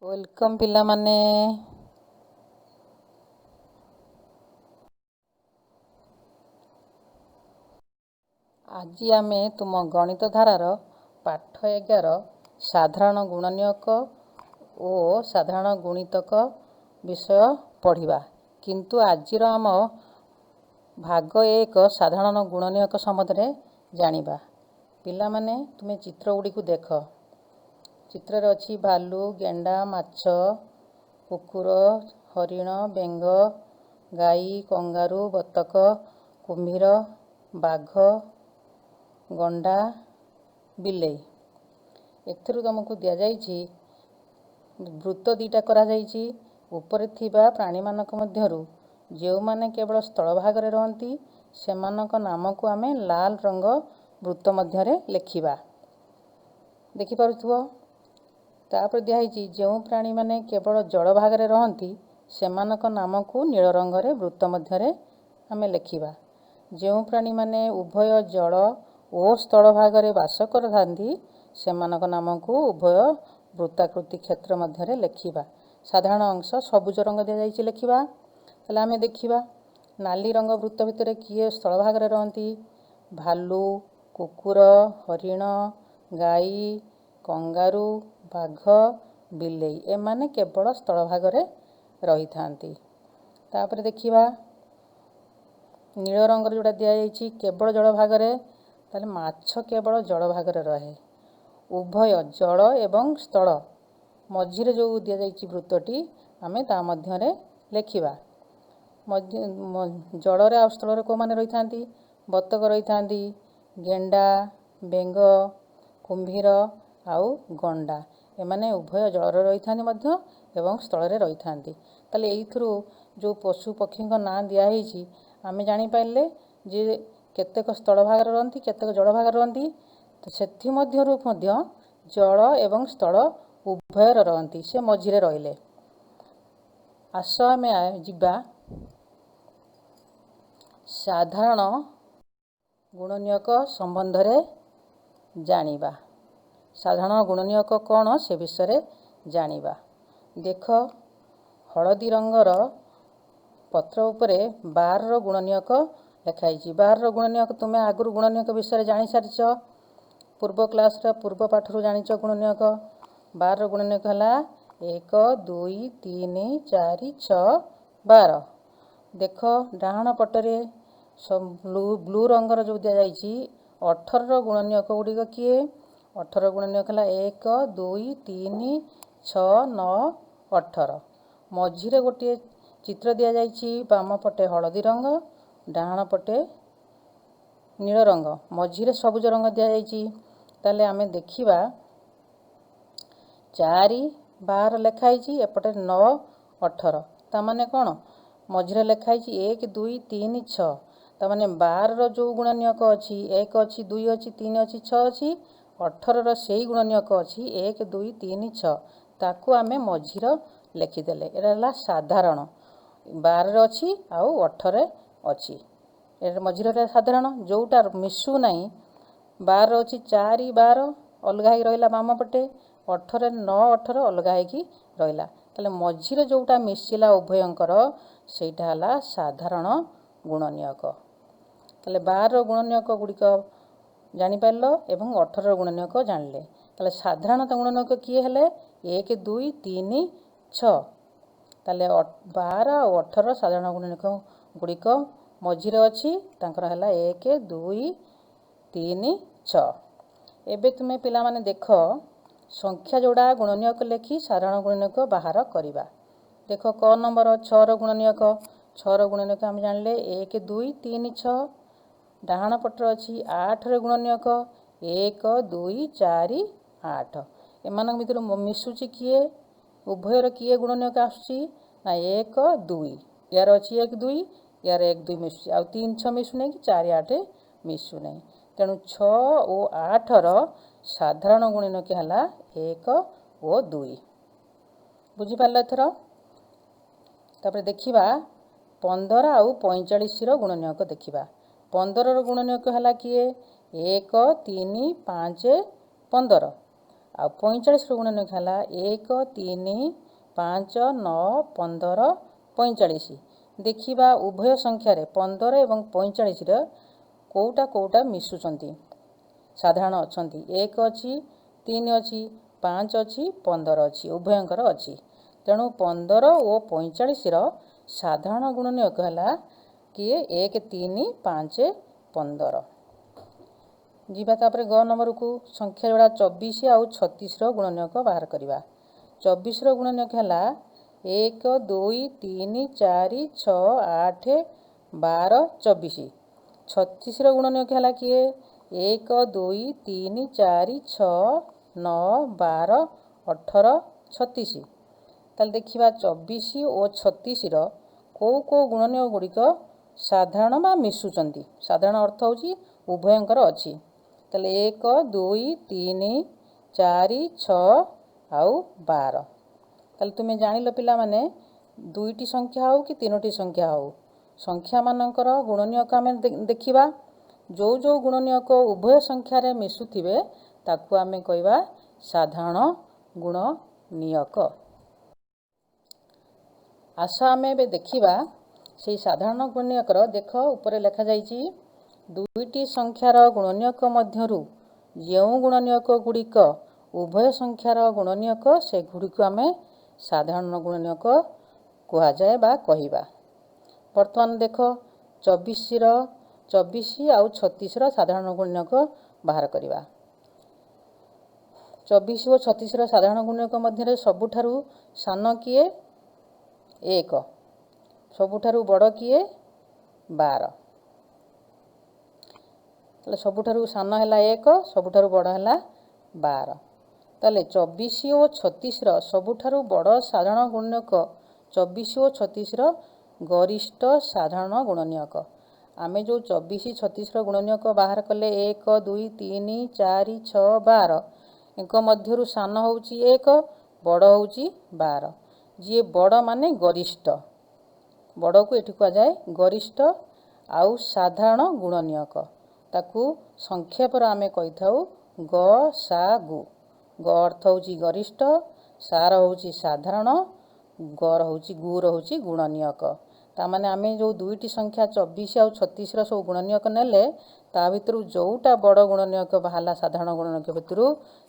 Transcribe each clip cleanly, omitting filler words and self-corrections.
Welcome ପିଲାମାନେ। ଆଜି ଆମେ ତୁମ ଗଣିତ ଧାରାର ପାଠ 11 ସାଧାରଣ ଗୁଣନୀୟକ ଓ ସାଧାରଣ ଗୁଣିତକ ବିଷୟ ପଢ଼ିବା। କିନ୍ତୁ ଆଜିର ଆମ ଭାଗ 1 ସାଧାରଣ ଗୁଣନୀୟକ ସମ୍ବନ୍ଧରେ ଜାଣିବା। ପିଲାମାନେ, ତୁମେ ଚିତ୍ର ଗୁଡ଼ିକୁ ଦେଖ। ଚିତ୍ରରେ ଅଛି ଭାଲୁ, ଗେଣ୍ଡା, ମାଛ, କୁକୁର, ହରିଣ, ବେଙ୍ଗ, ଗାଈ, କଙ୍ଗାରୁ, ବତକ, କୁମ୍ଭୀର, ବାଘ, ଗଣ୍ଡା, ବିଲେଇ। ଏଥିରୁ ତୁମକୁ ଦିଆଯାଇଛି ବୃତ୍ତ ଦୁଇଟା କରାଯାଇଛି। ଉପରେ ଥିବା ପ୍ରାଣୀମାନଙ୍କ ମଧ୍ୟରୁ ଯେଉଁମାନେ କେବଳ ସ୍ଥଳଭାଗରେ ରହନ୍ତି, ସେମାନଙ୍କ ନାମକୁ ଆମେ ଲାଲ ରଙ୍ଗ ବୃତ୍ତ ମଧ୍ୟରେ ଲେଖିବା, ଦେଖିପାରୁଥିବ। ତାପରେ ଦିଆହେଇଛି, ଯେଉଁ ପ୍ରାଣୀମାନେ କେବଳ ଜଳଭାଗରେ ରହନ୍ତି, ସେମାନଙ୍କ ନାମକୁ ନୀଳ ରଙ୍ଗରେ ବୃତ୍ତ ମଧ୍ୟରେ ଆମେ ଲେଖିବା। ଯେଉଁ ପ୍ରାଣୀମାନେ ଉଭୟ ଜଳ ଓ ସ୍ଥଳଭାଗରେ ବାସ କରିଥାନ୍ତି, ସେମାନଙ୍କ ନାମକୁ ଉଭୟ ବୃତ୍ତାକୃତି କ୍ଷେତ୍ର ମଧ୍ୟରେ ଲେଖିବା। ସାଧାରଣ ଅଂଶ ସବୁଜ ରଙ୍ଗ ଦିଆଯାଇଛି, ଲେଖିବା। ତାହେଲେ ଆମେ ଦେଖିବା, ନାଲି ରଙ୍ଗ ବୃତ୍ତ ଭିତରେ କିଏ ସ୍ଥଳଭାଗରେ ରହନ୍ତି? ଭାଲୁ, କୁକୁର, ହରିଣ, ଗାଈ, କଙ୍ଗାରୁ, ବାଘ, ବିଲେଇ। ଏମାନେ କେବଳ ସ୍ଥଳଭାଗରେ ରହିଥାନ୍ତି। ତାପରେ ଦେଖିବା ନୀଳ ରଙ୍ଗର ଯେଉଁଟା ଦିଆଯାଇଛି କେବଳ ଜଳଭାଗରେ। ତାହେଲେ ମାଛ କେବଳ ଜଳଭାଗରେ ରହେ। ଉଭୟ ଜଳ ଏବଂ ସ୍ଥଳ ମଝିରେ ଯେଉଁ ଦିଆଯାଇଛି ବୃତ୍ତଟି, ଆମେ ତା ମଧ୍ୟରେ ଲେଖିବା। ଜଳରେ ଆଉ ସ୍ଥଳରେ କେଉଁମାନେ ରହିଥାନ୍ତି? ବତକ ରହିଥାନ୍ତି, ଗେଣ୍ଡା, ବେଙ୍ଗ, କୁମ୍ଭୀର ଆଉ ଗଣ୍ଡା। ଏମାନେ ଉଭୟ ଜଳରେ ରହିଥାନ୍ତି ମଧ୍ୟ ଏବଂ ସ୍ଥଳରେ ରହିଥାନ୍ତି। ତାହେଲେ ଏଇଥିରୁ ଯେଉଁ ପଶୁ ପକ୍ଷୀଙ୍କ ନାଁ ଦିଆହେଇଛି, ଆମେ ଜାଣିପାରିଲେ ଯେ କେତେକ ସ୍ଥଳଭାଗରେ ରହନ୍ତି, କେତେକ ଜଳଭାଗରେ ରହନ୍ତି। ସେଥିମଧ୍ୟରୁ ମଧ୍ୟ ଜଳ ଏବଂ ସ୍ଥଳ ଉଭୟରେ ରହନ୍ତି, ସେ ମଝିରେ ରହିଲେ। ଆସ ଆମେ ଯିବା ସାଧାରଣ ଗୁଣନୀୟକ ସମ୍ବନ୍ଧରେ ଜାଣିବା। ସାଧାରଣ ଗୁଣନୀୟକ କ'ଣ, ସେ ବିଷୟରେ ଜାଣିବା। ଦେଖ, ହଳଦୀ ରଙ୍ଗର ପତ୍ର ଉପରେ 12ର ଗୁଣନୀୟକ ଲେଖା ହେଇଛି। 12ର ଗୁଣନୀୟକ, ତୁମେ ଆଗରୁ ଗୁଣନୀୟକ ବିଷୟରେ ଜାଣିସାରିଛ, ପୂର୍ବ କ୍ଲାସ୍ର ପୂର୍ବ ପାଠରୁ ଜାଣିଛ ଗୁଣନୀୟକ। 12ର ଗୁଣନୀୟକ ହେଲା 1, 2, 3, 4, 6, 12। ଦେଖ, ଡାହାଣ ପଟରେ ବ୍ଲୁ ରଙ୍ଗର ଯେଉଁ ଦିଆଯାଇଛି, 18ର ଗୁଣନୀୟକ ଗୁଡ଼ିକ କିଏ? 18 ଗୁଣନୀୟକ ହେଲା 1, 2, 3, 6, 9, 18। ମଝିରେ ଗୋଟିଏ ଚିତ୍ର ଦିଆଯାଇଛି, ବାମ ପଟେ ହଳଦୀ ରଙ୍ଗ, ଡାହାଣ ପଟେ ନୀଳ ରଙ୍ଗ, ମଝିରେ ସବୁଜ ରଙ୍ଗ ଦିଆଯାଇଛି। ତାହେଲେ ଆମେ ଦେଖିବା, 4 12 ଲେଖା ହେଇଛି, ଏପଟେ 9 18। ତାମାନେ କ'ଣ? ମଝିରେ ଲେଖା ହେଇଛି 1, 2, 3, 6। ତାମାନେ 12ର ଯେଉଁ ଗୁଣନୀୟକ ଅଛି, 1 ଅଛି, 2 ଅଛି, 3 ଅଛି, 6 ଅଛି, 18ର ସେଇ ଗୁଣନୀୟକ ଅଛି 1, 2, 3, 6। ତାକୁ ଆମେ ମଝିର ଲେଖିଦେଲେ। ଏଇଟା ହେଲା ସାଧାରଣ। 12ରେ ଅଛି ଆଉ 18ରେ ଅଛି। ଏଇଟା ମଝିରେ ସାଧାରଣ, ଯେଉଁଟା ମିଶୁ ନାହିଁ। 12 ଅଛି, 4 12 ଅଲଗା ହେଇକି ରହିଲା ବାମ ପଟେ, 18ରେ 9 18 ଅଲଗା ହେଇକି ରହିଲା। ତାହେଲେ ମଝିରେ ଯେଉଁଟା ମିଶିଲା ଉଭୟଙ୍କର, ସେଇଟା ହେଲା ସାଧାରଣ ଗୁଣନୀୟକ। ତାହେଲେ 12ର ଗୁଣନୀୟକ ଗୁଡ଼ିକ ଜାଣିପାରିଲ ଏବଂ 18ର ଗୁଣନୀୟକ ଜାଣିଲେ। ତାହେଲେ ସାଧାରଣତଃ ଗୁଣନୀୟକ କିଏ ହେଲେ? 1, 2, 3, 6। ତାହେଲେ 12 ଆଉ 18 ସାଧାରଣ ଗୁଣନୀୟକ ଗୁଡ଼ିକ ମଝିରେ ଅଛି, ତାଙ୍କର ହେଲା 1, 2, 3, 6। ଏବେ ତୁମେ ପିଲାମାନେ ଦେଖ, ସଂଖ୍ୟା ଯୋଡ଼ା ଗୁଣନୀୟକ ଲେଖି ସାଧାରଣ ଗୁଣନୀୟକ ବାହାର କରିବା। ଦେଖ, କ ନମ୍ବର 6ର ଗୁଣନୀୟକ। 6ର ଗୁଣନୀୟକ ଆମେ ଜାଣିଲେ 1, 2, 3, 6। ଡାହାଣ ପଟରେ ଅଛି 8ର ଗୁଣନୀୟକ 1, 2, 4, 8। ଏମାନଙ୍କ ଭିତରୁ ମିଶୁଛି କିଏ? ଉଭୟର କିଏ ଗୁଣନୀୟକ ଆସୁଛି ନା 1, 2। ୟାର ଅଛି 1, 2, ୟାର 1, 2 ମିଶୁଛି, ଆଉ 3, 6 ମିଶୁନାହିଁ କି 4, 8 ମିଶୁନାହିଁ। ତେଣୁ 6 ଓ 8ର ସାଧାରଣ ଗୁଣନୀୟକ ହେଲା 1 ଓ 2। ବୁଝିପାରିଲ ଏଥର? ତାପରେ ଦେଖିବା 15 ଆଉ 45ର ଗୁଣନୀୟକ ଦେଖିବା। 15ର ଗୁଣନୀୟକ ହେଲା କିଏ? 1, 3, 5, 15। ଆଉ 45ର ଗୁଣନୀୟକ ହେଲା 1, 3, 5, 9, 15, 45। ଦେଖିବା ଉଭୟ ସଂଖ୍ୟାରେ 15 ଏବଂ 45ର କେଉଁଟା କେଉଁଟା ମିଶୁଛନ୍ତି, ସାଧାରଣ ଅଛନ୍ତି। 1 ଅଛି, 3 ଅଛି, 5 ଅଛି, 15 ଅଛି, ଉଭୟଙ୍କର ଅଛି। ତେଣୁ 15 ଓ 45ର ସାଧାରଣ ଗୁଣନୀୟକ ହେଲା କିଏ? 1, 3, 5, 15। ଯିବା ତାପରେ ଗ ନମ୍ବରକୁ। ସଂଖ୍ୟା ଯୋଡ଼ା 24 ଆଉ 36ର ଗୁଣନୀୟକ ବାହାର କରିବା। 24ର ଗୁଣନୀୟକ ହେଲା 1, 2, 3, 4, 6, 8, 12, 24। 36ର ଗୁଣନୀୟକ ହେଲା କିଏ? 1, 2, 3, 4, 6, 9, 12, 18, 36। ତାହେଲେ ଦେଖିବା 24 ଓ 36ର କେଉଁ କେଉଁ ଗୁଣନୀୟ ଗୁଡ଼ିକ ସାଧାରଣ ବା ମିଶୁଛନ୍ତି। ସାଧାରଣ ଅର୍ଥ ହେଉଛି ଉଭୟଙ୍କର ଅଛି। ତାହେଲେ 1, 2, 3, 4, 6 ଆଉ 12। ତାହେଲେ ତୁମେ ଜାଣିଲ ପିଲାମାନେ, ଦୁଇଟି ସଂଖ୍ୟା ହେଉ କି ତିନୋଟି ସଂଖ୍ୟା ହେଉ, ସଂଖ୍ୟାମାନଙ୍କର ଗୁଣନୀୟକ ଆମେ ଦେଖିବା। ଯେଉଁ ଯେଉଁ ଗୁଣନୀୟକ ଉଭୟ ସଂଖ୍ୟାରେ ମିଶୁଥିବେ, ତାକୁ ଆମେ କହିବା ସାଧାରଣ ଗୁଣନୀୟକ। ଆସ, ଆମେ ଏବେ ଦେଖିବା ସେଇ ସାଧାରଣ ଗୁଣନୀୟକର। ଦେଖ, ଉପରେ ଲେଖାଯାଇଛି, ଦୁଇଟି ସଂଖ୍ୟାର ଗୁଣନୀୟକ ମଧ୍ୟରୁ ଯେଉଁ ଗୁଣନୀୟକ ଗୁଡ଼ିକ ଉଭୟ ସଂଖ୍ୟାର ଗୁଣନୀୟକ, ସେଗୁଡ଼ିକୁ ଆମେ ସାଧାରଣ ଗୁଣନୀୟକ କୁହାଯାଏ ବା କହିବା। ବର୍ତ୍ତମାନ ଦେଖ, 24 ଆଉ 36ର ସାଧାରଣ ଗୁଣନୀୟକ ବାହାର କରିବା। 24 ଓ 36ର ସାଧାରଣ ଗୁଣନୀୟକ ମଧ୍ୟରେ ସବୁଠାରୁ ସାନ କିଏ? 1। ସବୁଠାରୁ ବଡ଼ କିଏ? 12। ତାହେଲେ ସବୁଠାରୁ ସାନ ହେଲା 1, ସବୁଠାରୁ ବଡ଼ ହେଲା 12। ତାହେଲେ 24 ଓ 36ର ସବୁଠାରୁ ବଡ଼ ସାଧାରଣ ଗୁଣନୀୟକ, 24 ଓ 36ର ଗରିଷ୍ଠ ସାଧାରଣ ଗୁଣନୀୟକ, ଆମେ ଯେଉଁ 24 36ର ଗୁଣନୀୟକ ବାହାର କଲେ 1, 2, 3, 4, 6, 12, ଏଙ୍କ ମଧ୍ୟରୁ ସାନ ହେଉଛି 1, ବଡ଼ ହେଉଛି 12। ଯିଏ ବଡ଼ ମାନେ ଗରିଷ୍ଠ। ବଡ଼କୁ ଏଠି କୁହାଯାଏ ଗରିଷ୍ଠ ଆଉ ସାଧାରଣ ଗୁଣନୀୟକ। ତାକୁ ସଂକ୍ଷେପରେ ଆମେ କହିଥାଉ ଗ ସା ଗୁ। ଗ ଅର୍ଥ ହେଉଛି ଗରିଷ୍ଠ, ସାର ହେଉଛି ସାଧାରଣ, ଗର ହେଉଛି ଗୁର ହେଉଛି ଗୁଣନୀୟକ। ତାମାନେ ଆମେ ଯେଉଁ ଦୁଇଟି ସଂଖ୍ୟା 24 ଆଉ 36ର ସବୁ ଗୁଣନୀୟକ ନେଲେ, ତା ଭିତରୁ ଯେଉଁଟା ବଡ଼ ଗୁଣନୀୟକ ବାହାରିଲା ସାଧାରଣ ଗୁଣନୀୟକ ଭିତରୁ,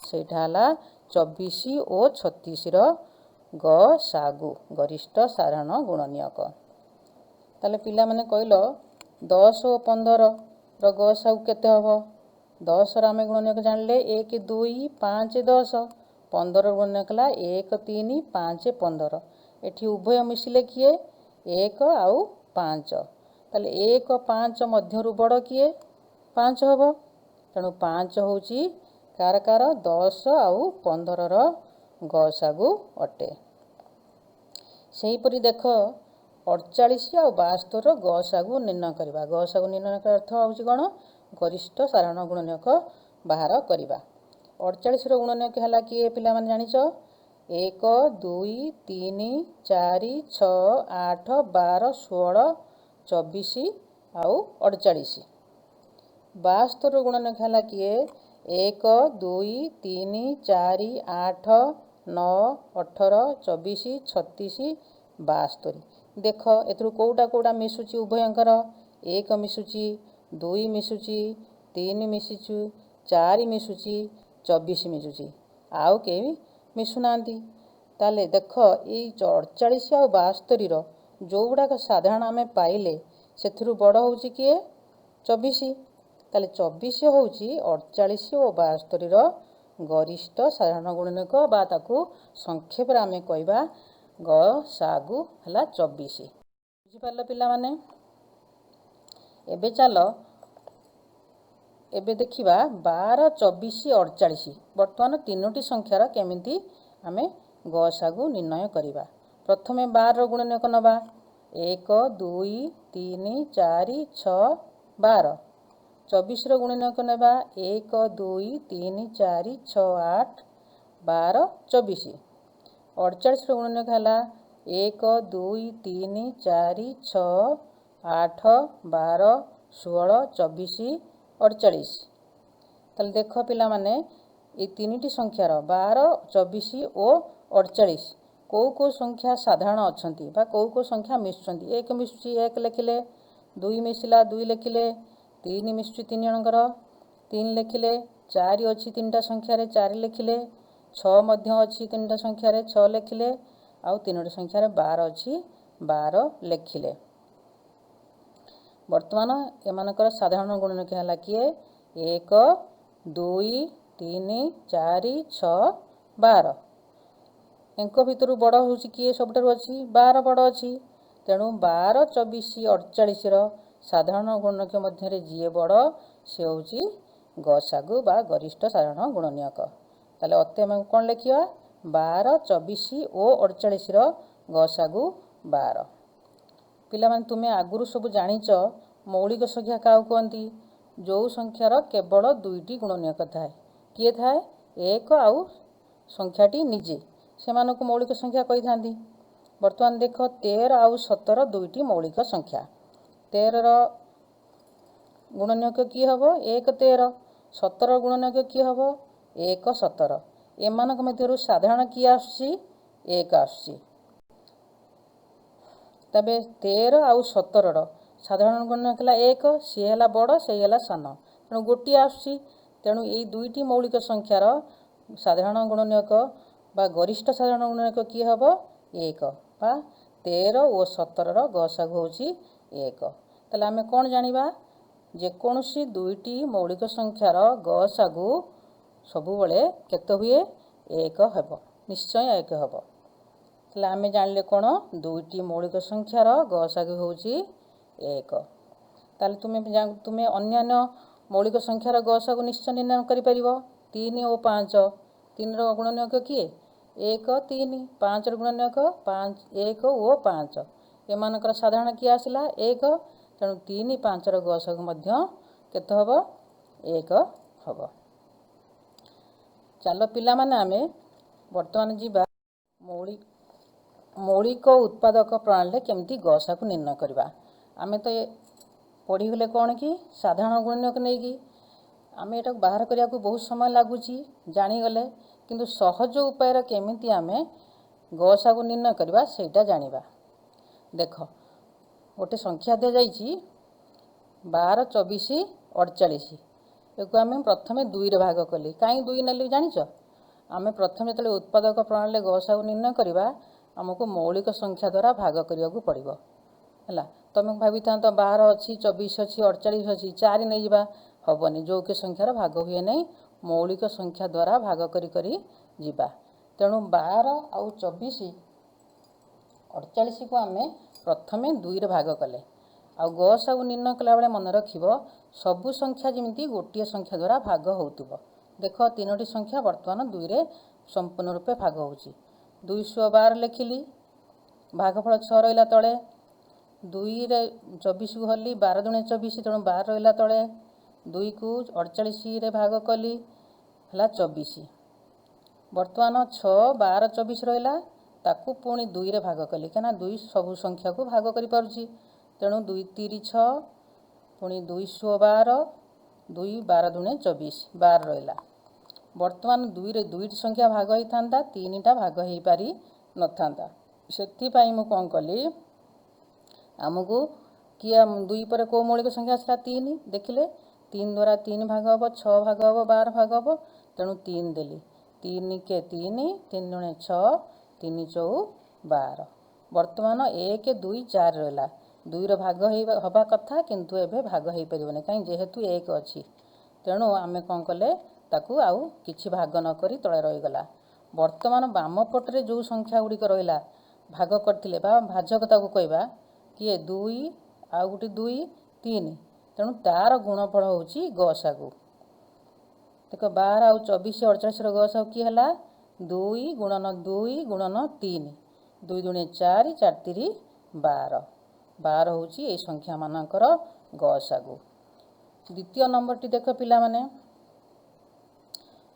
ସେଇଟା ହେଲା 24 ଓ 36ର ଗ ସା ଗୁ, ଗରିଷ୍ଠ ସାଧାରଣ ଗୁଣନୀୟକ। ତାହେଲେ ପିଲାମାନେ କହିଲ, 10 ଓ 15ର ଗ ସା ଗୁ କେତେ ହେବ? 10ର ଆମେ ଗୁଣନୀୟକ ଜାଣିଲେ 1, 2, 5, 10। 15 ଗୁଣନୀୟକ ହେଲା 1, 3, 5, 15। ଏଠି ଉଭୟ ମିଶିଲେ କିଏ? 1 ଆଉ 5। ତାହେଲେ 1 5 ମଧ୍ୟରୁ ବଡ଼ କିଏ? 5 ହେବ। ତେଣୁ 5 ହେଉଛି କାର କାର 10 ଆଉ 15ର ଗସାଗୁ ଅଟେ। ସେହିପରି ଦେଖ, 48 ଆଉ 72ର ଗସାଗୁ ନିର୍ଣ୍ଣୟ କରିବା। ଗସାଗୁ ନିର୍ଣ୍ଣୟ କରିବା ଅର୍ଥ ହେଉଛି କ'ଣ? ଗରିଷ୍ଠ ସାଧାରଣ ଗୁଣନୀୟକ ବାହାର କରିବା। 48ର ଗୁଣନୀୟକ ହେଲା କିଏ ପିଲାମାନେ ଜାଣିଛ? 1, 2, 3, 4, 6, 8, 12, 16, 24 ଆଉ 48। 72ର ଗୁଣନୀୟକ ହେଲା କିଏ? 1, 2, 3, 4, 8, 9, 18, 24, 36, 72। ଦେଖ, ଏଥିରୁ କେଉଁଟା କେଉଁଟା ମିଶୁଛି ଉଭୟଙ୍କର? 1 ମିଶୁଛି, 2 ମିଶୁଛି, 3 ମିଶୁଛି, 4 ମିଶୁଛି, 24 ମିଶୁଛି, ଆଉ କେହି ମିଶୁନାହାନ୍ତି। ତାହେଲେ ଦେଖ, ଏଇ 48 ଆଉ 72ର ଯେଉଁଗୁଡ଼ାକ ସାଧାରଣ ଆମେ ପାଇଲେ, ସେଥିରୁ ବଡ଼ ହେଉଛି କିଏ? 24। ତାହେଲେ 24 ହେଉଛି 48 ଓ 72ର ଗରିଷ୍ଠ ସାଧାରଣ ଗୁଣନୀୟକ ବା ତାକୁ ସଂକ୍ଷେପରେ ଆମେ କହିବା ଗ ସା ଗୁ ହେଲା 24। ବୁଝିପାରିଲ ପିଲାମାନେ? ଏବେ ଚାଲ, ଏବେ ଦେଖିବା 12, 24, 48, ବର୍ତ୍ତମାନ ତିନୋଟି ସଂଖ୍ୟାର କେମିତି ଆମେ ଗସାଗୁ ନିର୍ଣ୍ଣୟ କରିବା। ପ୍ରଥମେ 12ର ଗୁଣନୀୟକ ନେବା, 1, 2, 3, 4, 6, 12। 24ର ଗୁଣନୀୟକ ନେବା, 1, 2, 3, 4, 6, 8, 12, 24। 48ର ଗୁଣନୀୟକ ହେଲା 1, 2, 3, 4, 6, 8, 12, 16, 24, 48। ତାହେଲେ ଦେଖ ପିଲାମାନେ, ଏଇ ତିନିଟି ସଂଖ୍ୟାର 12, 24 ଓ 48 କେଉଁ କେଉଁ ସଂଖ୍ୟା ସାଧାରଣ ଅଛନ୍ତି ବା କେଉଁ କେଉଁ ସଂଖ୍ୟା ମିଶୁଛନ୍ତି? 1 ମିଶୁଛି, 1 ଲେଖିଲେ। 2 ମିଶିଲା, 2 ଲେଖିଲେ। 3 ମିଶୁଛି ତିନି ଜଣଙ୍କର, 3 ଲେଖିଲେ। 4 ଅଛି ତିନିଟା ସଂଖ୍ୟାରେ, 4 ଲେଖିଲେ। 6 ମଧ୍ୟ ଅଛି ତିନିଟା ସଂଖ୍ୟାରେ, 6 ଲେଖିଲେ। ଆଉ ତିନୋଟି ସଂଖ୍ୟାରେ 12 ଅଛି, 12 ଲେଖିଲେ। ବର୍ତ୍ତମାନ ଏମାନଙ୍କର ସାଧାରଣ ଗୁଣନୀୟକ ହେଲା କିଏ? 1, 2, 3, 4, 6, 12। ଏଙ୍କ ଭିତରୁ ବଡ଼ ହେଉଛି କିଏ? ସବୁଠାରୁ ଅଛି 12 ବଡ଼ ଅଛି। ତେଣୁ 12, 24, 48ର ସାଧାରଣ ଗୁଣନୀୟକ ମଧ୍ୟରେ ଯିଏ ବଡ଼ ସେ ହେଉଛି ଗସାଗୁ ବା ଗରିଷ୍ଠ ସାଧାରଣ ଗୁଣନୀୟକ। ତାହେଲେ ଅତେ ଆମେ କ'ଣ ଲେଖିବା? 12, 24 ଓ 48ର ଗସାଗୁ 12। ପିଲାମାନେ, ତୁମେ ଆଗରୁ ସବୁ ଜାଣିଛ ମୌଳିକ ସଂଖ୍ୟା କାହାକୁ କୁହନ୍ତି? ଯେଉଁ ସଂଖ୍ୟାର କେବଳ ଦୁଇଟି ଗୁଣନୀୟକ ଥାଏ। କିଏ ଥାଏ? 1 ଆଉ ସଂଖ୍ୟାଟି ନିଜେ, ସେମାନଙ୍କୁ ମୌଳିକ ସଂଖ୍ୟା କହିଥାନ୍ତି। ବର୍ତ୍ତମାନ ଦେଖ, 13 ଆଉ 17 ଦୁଇଟି ମୌଳିକ ସଂଖ୍ୟା। 13ର ଗୁଣନୀୟକ କିଏ ହେବ? 1 13। 17 ଗୁଣନୀୟକ କିଏ ହେବ? 1 17। ଏମାନଙ୍କ ମଧ୍ୟରୁ ସାଧାରଣ କିଏ ଆସୁଛି? 1 ଆସୁଛି। ତେବେ 13 ଆଉ 17ର ସାଧାରଣ ଗୁଣନୀୟକ ହେଲା 1। ସିଏ ହେଲା ବଡ଼, ସେଇ ହେଲା ସାନ, ତେଣୁ ଗୋଟିଏ ଆସୁଛି। ତେଣୁ ଏଇ ଦୁଇଟି ମୌଳିକ ସଂଖ୍ୟାର ସାଧାରଣ ଗୁଣନୀୟକ ବା ଗରିଷ୍ଠ ସାଧାରଣ ଗୁଣନୀୟକ କିଏ ହେବ? 1। ବା 13 ଓ 17ର ଗସାଗୁ ହେଉଛି 1। ତାହେଲେ ଆମେ କ'ଣ ଜାଣିବା? ଯେକୌଣସି ଦୁଇଟି ମୌଳିକ ସଂଖ୍ୟାର ଗସାଗୁ ସବୁବେଳେ କେତେ ହୁଏ? 1 ହେବ, ନିଶ୍ଚୟ 1 ହେବ। ତାହେଲେ ଆମେ ଜାଣିଲେ କ'ଣ? ଦୁଇଟି ମୌଳିକ ସଂଖ୍ୟାର ଗସାଗୁ ହେଉଛି 1। ତାହେଲେ ତୁମେ ଅନ୍ୟାନ୍ୟ ମୌଳିକ ସଂଖ୍ୟାର ଗସାଗୁ ନିଶ୍ଚୟ ନିର୍ଣ୍ଣୟ କରିପାରିବ। 3 ଓ 5, 3ର ଗୁଣନୀୟକ କିଏ? 1 3। 5ର ଗୁଣନୀୟକ 5, 1 ଓ 5। ଏମାନଙ୍କର ସାଧାରଣ କିଏ ଆସିଲା? 1। ତେଣୁ 3, 5ର ଗସାଗୁ ମଧ୍ୟ କେତେ ହେବ? 1 ହେବ। ଚାଲ ପିଲାମାନେ, ଆମେ ବର୍ତ୍ତମାନ ଯିବା ମୌଳିକ ଉତ୍ପାଦକ ପ୍ରଣାଳୀରେ କେମିତି ଗସାଗୁ ନିର୍ଣ୍ଣୟ କରିବା। ଆମେ ତ ପଢ଼ିଗଲେ କ'ଣ କି ସାଧାରଣ ଗୁଣନୀୟକ ନେଇକି ଆମେ ଏଟାକୁ ବାହାର କରିବାକୁ ବହୁତ ସମୟ ଲାଗୁଛି ଜାଣିଗଲେ, କିନ୍ତୁ ସହଜ ଉପାୟରେ କେମିତି ଆମେ ଗସାଗୁ ନିର୍ଣ୍ଣୟ କରିବା ସେଇଟା ଜାଣିବା। ଦେଖ, ଗୋଟେ ସଂଖ୍ୟା ଦିଆଯାଇଛି 12, 24, 48। ଏକୁ ଆମେ ପ୍ରଥମେ 2ରେ ଭାଗ କଲି। କାହିଁ 2 ନେଲି ଜାଣିଛ? ଆମେ ପ୍ରଥମେ ଯେତେବେଳେ ଉତ୍ପାଦକ ପ୍ରଣାଳୀରେ ଗସାଗୁ ନିର୍ଣ୍ଣୟ କରିବା, ଆମକୁ ମୌଳିକ ସଂଖ୍ୟା ଦ୍ୱାରା ଭାଗ କରିବାକୁ ପଡ଼ିବ। ହେଲା, ତୁମେ ଭାବିଥାନ୍ତ 12 ଅଛି, 24 ଅଛି, 48 ଅଛି, 4 ନେଇଯିବା। ହେବନି, ଯୌଗିକ ସଂଖ୍ୟାର ଭାଗ ହୁଏ ନାହିଁ। ମୌଳିକ ସଂଖ୍ୟା ଦ୍ୱାରା ଭାଗ କରି କରି ଯିବା। ତେଣୁ 12 ଆଉ 24, 48କୁ ଆମେ ପ୍ରଥମେ 2ରେ ଭାଗ କଲେ। ଆଉ ଗସାଗୁ ନିର୍ଣ୍ଣୟ କଲାବେଳେ ମନେ ରଖିବ, ସବୁ ସଂଖ୍ୟା ଯେମିତି ଗୋଟିଏ ସଂଖ୍ୟା ଦ୍ୱାରା ଭାଗ ହେଉଥିବ। ଦେଖ, ତିନୋଟି ସଂଖ୍ୟା ବର୍ତ୍ତମାନ 2ରେ ସମ୍ପୂର୍ଣ୍ଣ ରୂପେ ଭାଗ ହେଉଛି। 212 ଲେଖିଲି, ଭାଗଫଳ 6 ରହିଲା ତଳେ। 2ରେ 24କୁ ହଲି 12 ଦୁଣେ 24, ତେଣୁ 12 ରହିଲା ତଳେ। 2କୁ 48ରେ ଭାଗ କଲି, ହେଲା 24। ବର୍ତ୍ତମାନ 6, 12, 24 ରହିଲା, ତାକୁ ପୁଣି 2ରେ ଭାଗ କଲି, କାହିଁକିନା 2 ସବୁ ସଂଖ୍ୟାକୁ ଭାଗ କରିପାରୁଛି। ତେଣୁ 2 ତିରି 6, ପୁଣି 212, 2 12 ଦୁଣେ 24, 12 ରହିଲା। ବର୍ତ୍ତମାନ 2ରେ ଦୁଇଟି ସଂଖ୍ୟା ଭାଗ ହେଇଥାନ୍ତା, ତିନିଟା ଭାଗ ହେଇପାରି ନଥାନ୍ତା। ସେଥିପାଇଁ ମୁଁ କ'ଣ କଲି? ଆମକୁ କିଏ 2 ପରେ କେଉଁ ମୌଳିକ ସଂଖ୍ୟା ଆସିଲା? 3। ଦେଖିଲେ 3 ଦ୍ୱାରା 3 ଭାଗ ହେବ, 6 ଭାଗ ହେବ, 12 ଭାଗ ହେବ। ତେଣୁ 3 ଦେଲି। 3 କେ 3, 3 ଦୁଣେ 6, 3 ଚଉ 12। ବର୍ତ୍ତମାନ 1, 2, 4 ରହିଲା। 2ର ଭାଗ ହେଇ ହେବା କଥା, କିନ୍ତୁ ଏବେ ଭାଗ ହେଇପାରିବନି। କାହିଁ? ଯେହେତୁ 1 ଅଛି। ତେଣୁ ଆମେ କ'ଣ କଲେ? ତାକୁ ଆଉ କିଛି ଭାଗ ନ କରି ତଳେ ରହିଗଲା। ବର୍ତ୍ତମାନ ବାମ ପଟରେ ଯେଉଁ ସଂଖ୍ୟା ଗୁଡ଼ିକ ରହିଲା, ଭାଗ କରିଥିଲେ ବା ଭାଜକ ତାକୁ କହିବା, କିଏ? 2 ଆଉ ଗୋଟେ 2, 3। ତେଣୁ ତାର ଗୁଣଫଳ ହେଉଛି ଗସାଗୁ। ଦେଖ, 12 ଆଉ 24, 48ର ଗସାଗୁ କିଏ ହେଲା? 2 ଗୁଣନ 2 ଗୁଣନ 3। 2 ଦୁଣେ 4, 4 ତିରି 12। 12 ହେଉଛି ଏଇ ସଂଖ୍ୟାମାନଙ୍କର ଗସାଗୁ। ଦ୍ୱିତୀୟ ନମ୍ବରଟି ଦେଖ ପିଲାମାନେ,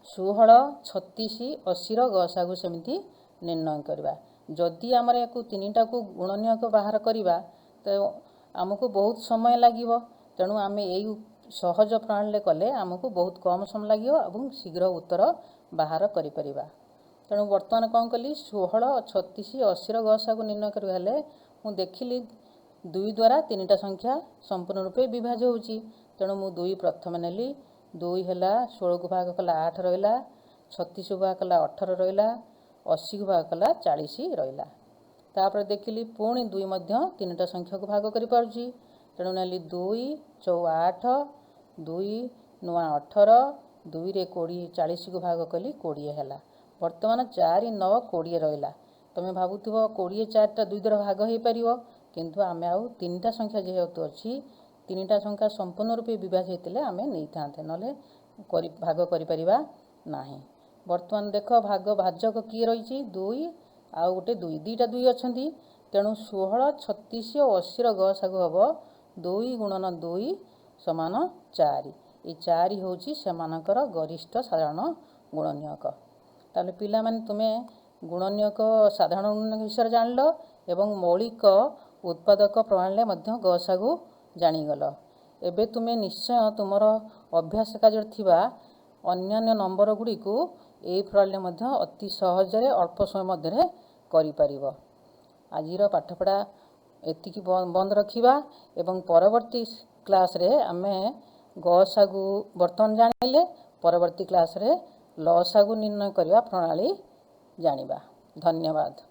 16, 36, 80ର ଗସାଗୁ ସେମିତି ନିର୍ଣ୍ଣୟ କରିବା। ଯଦି ଆମର ୟାକୁ ତିନିଟାକୁ ଗୁଣନୀୟକ ବାହାର କରିବା, ତ ଆମକୁ ବହୁତ ସମୟ ଲାଗିବ। ତେଣୁ ଆମେ ଏଇ ସହଜ ପ୍ରଣାଳୀରେ କଲେ ଆମକୁ ବହୁତ କମ୍ ସମୟ ଲାଗିବ ଏବଂ ଶୀଘ୍ର ଉତ୍ତର ବାହାର କରିପାରିବା। ତେଣୁ ବର୍ତ୍ତମାନ କ'ଣ କଲି? 16, 36, 80ର ଗସାଗୁ ନିର୍ଣ୍ଣୟ କରିବା ହେଲେ ମୁଁ ଦେଖିଲି 2 ଦ୍ୱାରା ତିନିଟା ସଂଖ୍ୟା ସମ୍ପୂର୍ଣ୍ଣ ରୂପେ ବିଭାଜ୍ୟ ହେଉଛି। ତେଣୁ ମୁଁ 2 ପ୍ରଥମେ ନେଲି। 2 ହେଲା, 16କୁ ଭାଗ କଲା 8 ରହିଲା, 36କୁ ଭାଗ କଲା 18 ରହିଲା, 80କୁ ଭାଗ କଲା 40 ରହିଲା। ତାପରେ ଦେଖିଲି ପୁଣି 2 ମଧ୍ୟ ତିନିଟା ସଂଖ୍ୟାକୁ ଭାଗ କରିପାରୁଛି। ତେଣୁ ନେଲି 2 ଚଉ 8, 2 ନୂଆ 18, 2ରେ 20 40କୁ ଭାଗ କଲି 20 ହେଲା। ବର୍ତ୍ତମାନ 4 9 20 ରହିଲା। ତୁମେ ଭାବୁଥିବ 20 4ଟା 2 ଦ୍ୱାରା ଭାଗ ହେଇପାରିବ, କିନ୍ତୁ ଆମେ ଆଉ ତିନିଟା ସଂଖ୍ୟା ଯେହେତୁ ଅଛି, ତିନିଟା ସଂଖ୍ୟା ସମ୍ପୂର୍ଣ୍ଣ ରୂପେ ବିଭାଜ୍ୟ ହେଇଥିଲେ ଆମେ ନେଇଥାନ୍ତେ, ନହେଲେ କରି ଭାଗ କରିପାରିବା ନାହିଁ। ବର୍ତ୍ତମାନ ଦେଖ, ଭାଗ ଭାଜକ କିଏ ରହିଛି? 2 ଆଉ ଗୋଟେ 2, 2ଟା 2 ଅଛନ୍ତି। ତେଣୁ 16, 36 ଓ 80ର ଗସାଗୁ ହେବ 2 ଗୁଣନ 2 ସମାନ 4। ଏଇ 4 ହେଉଛି ସେମାନଙ୍କର ଗରିଷ୍ଠ ସାଧାରଣ ଗୁଣନୀୟକ। ତାହେଲେ ପିଲାମାନେ, ତୁମେ ଗୁଣନୀୟକ, ସାଧାରଣ ଗୁଣନୀୟକ ବିଷୟରେ ଜାଣିଲ ଏବଂ ମୌଳିକ ଉତ୍ପାଦକ ପ୍ରଣାଳୀରେ ମଧ୍ୟ ଗସାଗୁ ଜାଣିଗଲ। ଏବେ ତୁମେ ନିଶ୍ଚୟ ତୁମର ଅଭ୍ୟାସ କାର୍ଯ୍ୟରେ ଥିବା ଅନ୍ୟାନ୍ୟ ନମ୍ବର ଗୁଡ଼ିକୁ ଏହି ପ୍ରଣାଳୀରେ ମଧ୍ୟ ଅତି ସହଜରେ ଅଳ୍ପ ସମୟ ମଧ୍ୟରେ କରିପାରିବ। ଆଜିର ପାଠପଢ଼ା ଏତିକି ବନ୍ଦ ରଖିବା ଏବଂ ପରବର୍ତ୍ତୀ କ୍ଲାସ୍ରେ ଆମେ ଗସାଗୁ ବର୍ତ୍ତମାନ ଜାଣିଲେ, ପରବର୍ତ୍ତୀ କ୍ଲାସ୍ରେ ଲସାଗୁ ନିର୍ଣ୍ଣୟ କରିବା ପ୍ରଣାଳୀ ଜାଣିବା। ଧନ୍ୟବାଦ।